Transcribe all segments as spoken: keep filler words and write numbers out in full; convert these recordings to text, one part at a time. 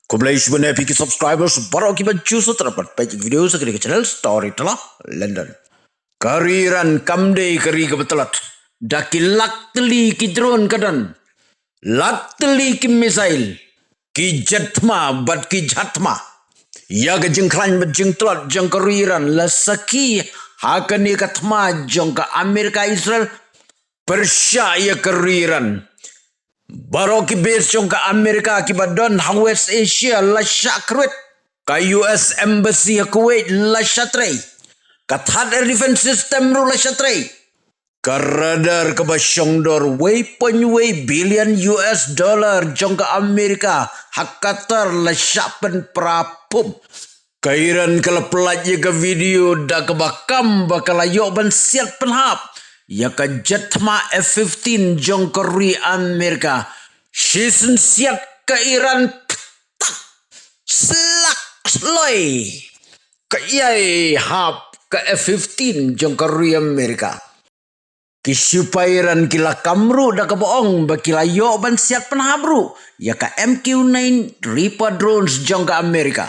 Khublei shibun ïa phi ki subscribers baroh kiba ju sngewtynnat ban peit ïa ki video sha kane ka channel Storyteller London. Ka ri Iran kam dei ka ri kaba tlot. Da ki lak tylli ki drone ka don, lak tylli ki missile, ki jet thma bad ki jahaj thma. Ïa ka jingkhlaiñ bad jingtlot jong ka ri Iran la sakhi ha kane ka thma jong ka Amerika Israel pyrshah ïa ka ri Iran. Baroh ki base jong ka Amerika kiba don ha West Asia la shah kyrwit. Ka U S Embassy ha Kuwait la shah trei. Ka Thaad Air Defense System ruh la shah trei. Ka radar kaba shongdor wei point wei billion U S dollar jong ka Amerika ha Qatar la shah pynpra phum. Ka Iran ka la pyllait ïa ka video da kaba kam ba ka la ïoh ban siat pynhap ïa ka jet thma F fifteen jong ka ri Amerika. Shisien siat ka Iran ptak slak sloi ka ïai hap ka F fifteen jong ka ri Amerika. Ki shipai Iran ki la kam ruh da kaba ong ba ki la ïoh ban siat pynhap ruh ïa ka M Q nine Reaper drones jong ka Amerika.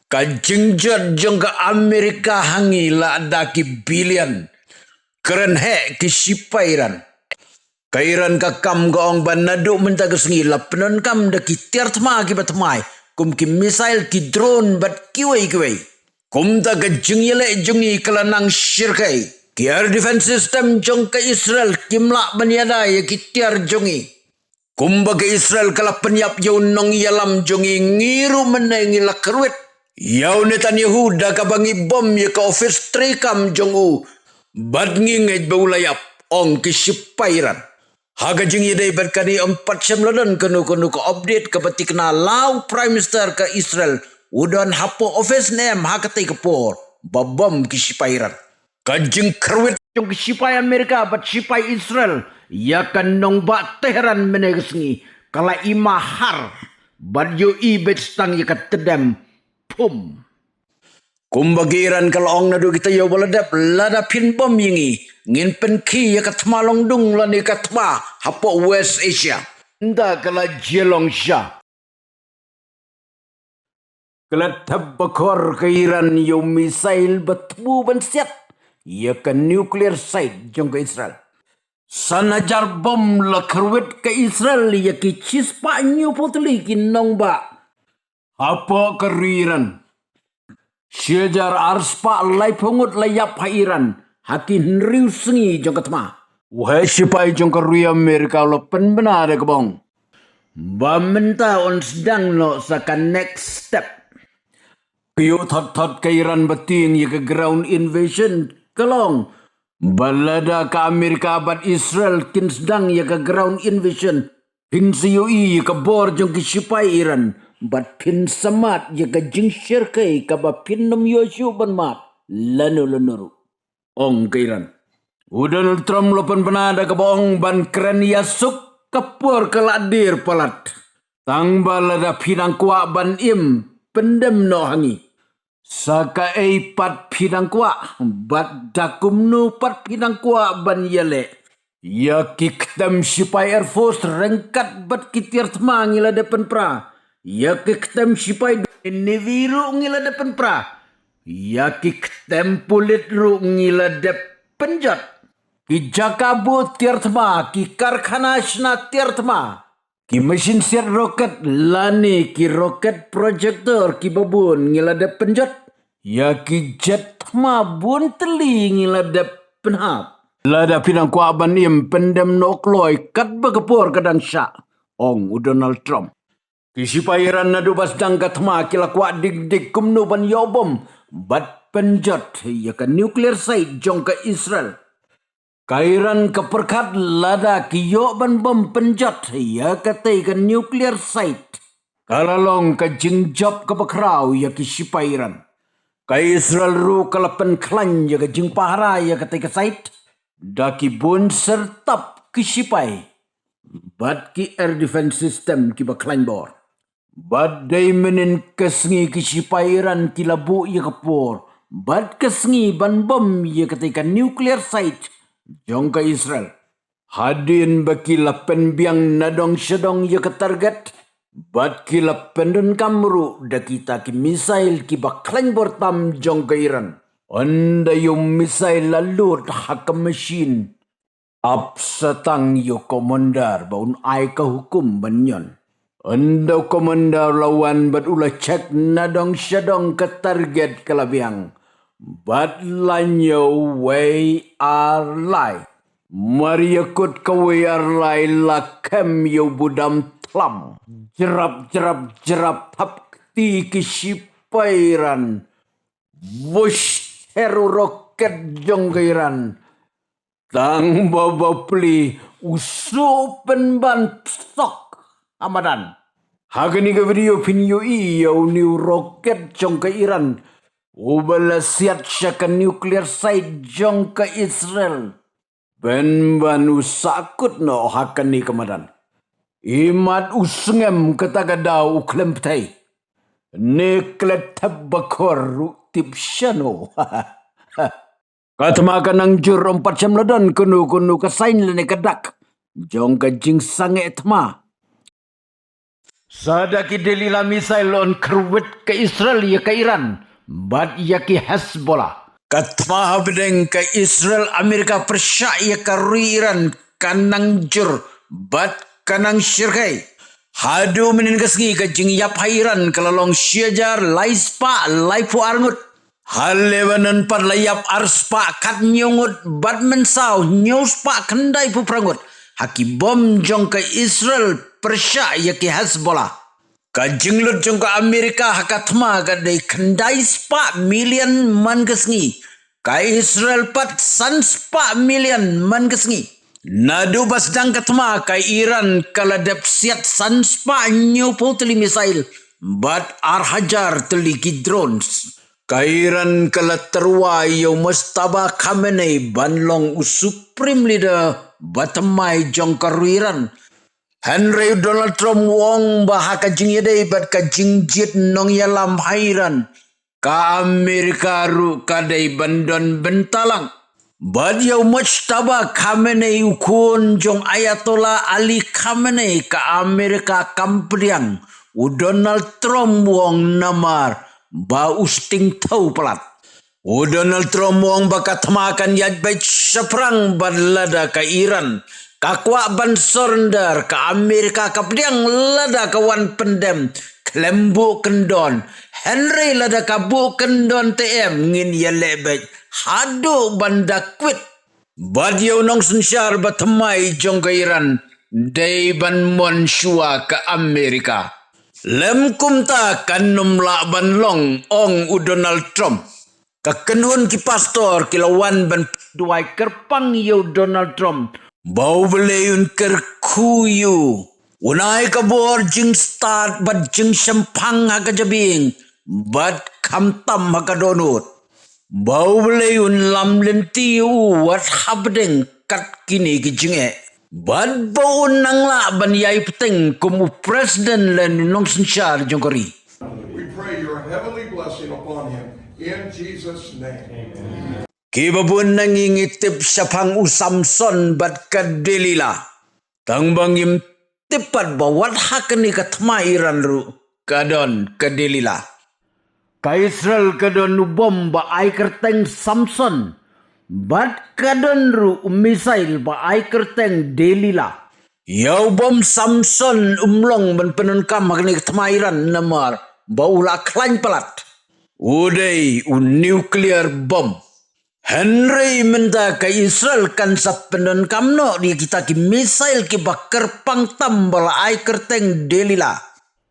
Ka jingjot jong ka Amerika ha ngi la da ki billion. Kren heh ki shipai Iran. Ka Iran ka kam ka ong ba naduh mynta ka sngi la pyndonkam da ki tiar thma kiba thymmai kum ki missile, ki drone bad kiwei kiwei. Kumta ka jingïaleh jong ngi ka la nang shyrkhei. Ki air defense system jong ka Israel kim lah ban ïada ïa ki tiar jong ngi. Kumba ka Israel ka la pynïap ïa u nongïalam jong ngi, ngi ruh mynne ngi la kyrwit ïa u Netanyahu da kaba ngi bom ïa ka office treikam jong u bad ngi ngeit ba u la ïap, ong ki shipai Iran. Ha ka jingïadei bad kane ym pat shym la don kano kano ka update kaba thikna la u Prime Minister ka Israel u don hapoh office ne em ha katei ka por ba bom ki shipai Iran. Ka jingkyrwit jong ki shipai Amerika bad shipai Israel ïa ka nongbah Tehran mynne ka sngi ka la i mahar bad ïohi beit tang ïa ka tdem phum. Kumba ki Iran ka la ong naduh kita ïa u ba la dep, lada phin bom ïa ngi, ngin pynkhih ïa ka thma longdung lane ka thma hapoh West Asia. Nda ka la jia long sha. Ka la thep bakor ka Iran ïa u missile ba thmu ban siat ïa ka nuclear site jong ka Israel. San hajar bom la kyrwit ka Israel ïa ki shispah hynñiewphew tylli ki nongbah hapoh ka ri Iran. Shi hajar arspah laiphew ngut la ïap ha Iran ha ki hynriew sngi jong ka thma. U heh shipai jong ka ri Amerika u la pynbna da kaba ong ba mynta un sdang noh sa ka next step. Ka ïoh thot thot ka Iran ba tieng ïa ka ground invasion ka long ba lada ka Amerika bad Israel kin sdang ïa ka ground invasion, phin sa ïohi ïa ka bor jong ki shipai Iran bad phin sa mad ïa ka jingshyrkhei kaba phin ym ïoh shuh ban mad lano lano ruh, ong ka Iran. U Donald Trump la pynbna da kaba ong ban kren ïa suk ka por ka la dier palat. Tang ba lada phi dang kwah ban im, pyndem noh ha ngi. Sa kaei pat phi dang kwah bad da kumno pat phi dang kwah ban ïaleh. Ïa ki ktem shipai Air Force ryngkat bad ki tiar thma ngi la dep pynpra. Ïa ki ktem shipai Navy ruh ngi la dep pynpra. Ïa ki ktem pulit ruh ngi la dep pynjot. Ki jaka bud tiar thma, ki karkhana shna tiar thma, ki mashin siat roket lane ki roket projector kiba bun ngi la dep pynjot. Ïa ki jet thma bun tylli ngi la dep pynhap. Lada phi dang kwah ban im, pyndem noh kloi katba ka por ka dang shah, ong u Donald Trump. Ki shipai Iran naduh ba sdang ka thma ki la kwah dik dik kumno ban ïoh bom bad pynjot ïa ka nuclear site jong ka Israel. Ka Iran ka pyrkhat lada ki ïoh ban bom pynjot ïa katei ka nuclear site, ka la long ka jingjop kaba khraw ïa ki shipai Iran. Ka Israel ruh ka la pynkhlaiñ ïa ka jingpahara ïa katei ka site da ki bun syrtap ki shipai bad ki air defense system kiba khlaiñ bor. Bad dei mynnin ka sngi ki shipai Iran ki la buh ïa ka por bad ka sngi ban bom ïa katei ka nuclear site jong ka Israel. Hadien ba ki la pynbiang nadong shadong ïa ka target, Bad ki la pyndonkam ruh da kita ki missile kiba khlaiñ bor tam jong ka Iran. Ynda ïoh missile la lut ha ka machine, ap sa tang ïa u commander ba un ai ka hukum ban ñion. Ynda u commander la wan bad u la check nadong shadong ka target ka la biang. Bad la ñiew wei ar lai. Mar ïa kut kawei ar lai la kem ïa u budam thlam. Jrap, jrap, jrap, thap kti ki shipai Iran. Bush, her u rocket jong ka Iran. Tang ba bapli u suh pynban psok ha madan. Ha kane ka video phin ïohi ïa une u rocket jong ka Iran uba la siat sha ka nuclear site jong ka Israel. Pynban u sahkut noh ha kane ka madan. Imat u sngem kata ka daw u khlem pyrthei. Ne klet thep bakor ruh tip shano. Ka thma ka nang jur, ym pat shym la don kano kano ka sign lane ka dak jong ka jingsangeh thma. Sa da ki Delilah missile yn kyrwit ka Israel ïa ka Iran bad ïa ki Hezbollah. Ka thma hapdeng ka Israel Amerika pyrshah ïa ka ri Iran ka nang jur bad ka nang shyrkhei. Haduh mynhynnin ka sngi ka jingïap ha Iran ka la long shi hajar lai spah laiphew ar ngut. Ha Lebanon pat la ïap ar spah khathynñiew ngut bad mynsaw hynñiew spah khyndaiphew phra ngut ha ki bom jong ka Israel pyrshah ïa ki Hezbollah. Ka jinglut jong ka Amerika ha ka thma ka dei khyndai spah million man ka sngi. Ka Israel pat san spah million man ka sngi. Naduh ba sdang ka thma ka Iran ka la dep siat san spah hynñiewphew tylli missile bad ar hajar tylli ki drones. Ka Iran ka la tyrwa ïa u Mojtaba Khamenei ban long u supreme leader ba thymmai jong ka ri Iran. Hynrei u Donald Trump u ong ba ha ka jingïadei bad ka jingjied nongïalam ha Iran, ka Amerika ruh ka dei ban don bynta lang. Bad ïa u Mojtaba Khamenei u khun jong Ayatollah Ali Khamenei ka Amerika kam pdiang, u Donald Trump u ong namar ba u sting thew palat. U Donald Trump u ong ba ka thma kan ïaid beit shaphrang bad lada ka Iran ka kwah ban surrender, ka Amerika ka pdiang lada ka wan pyndem khlem buh kyndon. Hynrei lada ka buh kyndon te em, ngin ïaleh beit haduh ban da kwit. Bad ïa u nongsynshar ba thymmai jong ka Iran dei ban mon shuwa ka Amerika. Lym kumta kan nym lah ban long, ong u Donald Trump. Ka kynhun ki pastor ki la wan ban duwai kyrpang ïa u Donald Trump ba U Blei un kyrkhu ïa u, un ai ka bor jingstad bad jingshemphang ha ka jabieng bad khamtam ha ka dohnud. Ba U Blei un lam lynti ïa u wat hapdeng kat kine ki jingeh. Bad ba un nang lah ban ïai bteng kum u president lane u nongsynshar jong ka ri. We pray your heavenly blessing upon him in Jesus' name. Kiba bun na ngi ngi tip shaphang u Samson bad ka Delila. Tang ba ngim tip pat ba wat ha kane ka thma Iran ruh ka don ka Delila. Ka Israel ka don u bom ba ai kyrteng Samson, bad ka don ruh u missile ba ai kyrteng Delila. Ïa u bom Samson um long ban pyndonkam ha kane ka thma Iran namar ba u la khlaiñ palat. U dei u nuclear bomb. Hynrei mynta ka Israel kan sa pyndonkam noh ïa kita ki missile kiba kyrpang tam ba la ai kyrteng Delila.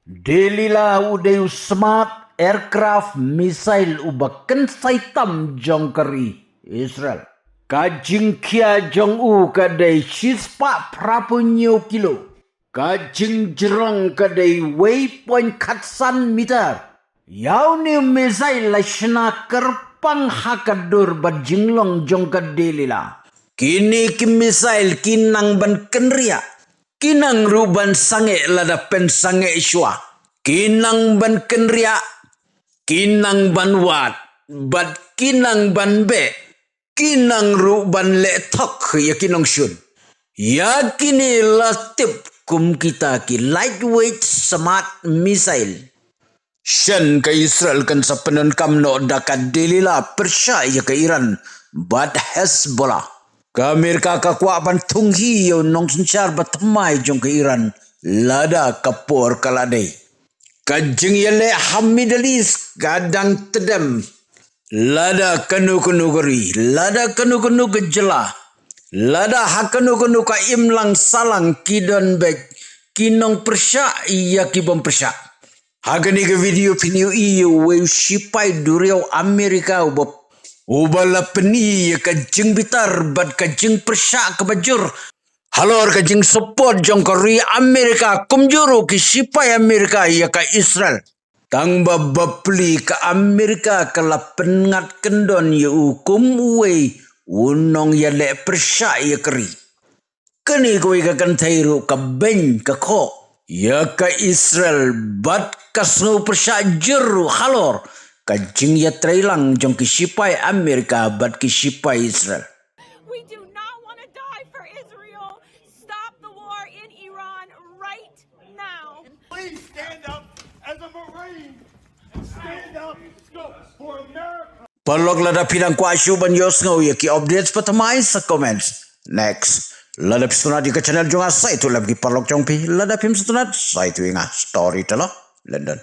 Delila u dei u smart aircraft missile uba kynsai tam jong ka ri Israel. Ka jingkhia jong u ka dei shispah phraphew hynñiew kilo. Ka jingjrong ka dei wei point khatsan meter. Ïa une u missile la shna kyrpang ha ka dur bad jinglong jong ka Delila. Kine ki missile ki nang ban kynriah. Ki nang ruh ban sangeh lada pynsangeh shuwa. Ki nang ban kynriah. Ki nang ban wad. Bad ki nang ban beh. Ki nang ruh ban leh thok ïa ki nongshun. Ïa kine la tip kum kita ki lightweight smart missile. Shen ka Israel kan sa pyndonkam noh da ka Delilah pyrshah ïa ka Iran bad Hezbollah. Ka Amerika ka kwah ban thung hi ïa u nongsynshar ba thymmai jong ka Iran lada ka por ka la dei. Ka jingïaleh ha Middle East ka dang tdem. Lada kano kano ka ri, lada kano kano ka jylla, lada ha kano kano ka imlang sahlang ki don beit ki nongpyrshah ïa ki bym pyrshah. Ha kane ka video phin ïohi ïa uwei u shipai duriaw Amerika uba, uba la pyni ïa ka jingbitar bad ka jingpyrshah kaba jur halor ka jingsupport jong ka ri Amerika kumjuh ruh ki shipai Amerika ïa ka Israel. Tang ba bapli ka Amerika ka la pynngat kyndon ïa u kum uwei u nongïaleh pyrshah ïa ka ri. Kane kawei ka kynthei ruh ka beiñ ka khoh ïa ka Israel bad ka sngew pyrshah jur ruh halor ka jingïatreilang jong ki shipai Amerika bad ki shipai Israel. We do not want to die for Israel. Stop the war in Iran right now. Please stand up as a Marine and stand up for America. Paralok, lada phi dang kwah shuh ban ïohsngew ïa ki updates ba thymmai sa comments. Next, lada phi sngewtynnat ïa ka channel jong nga, sa ïathuh lem ki paralok jong phi. Lada phim sngewtynnat, sa ïathuh ïa nga. Storyteller London.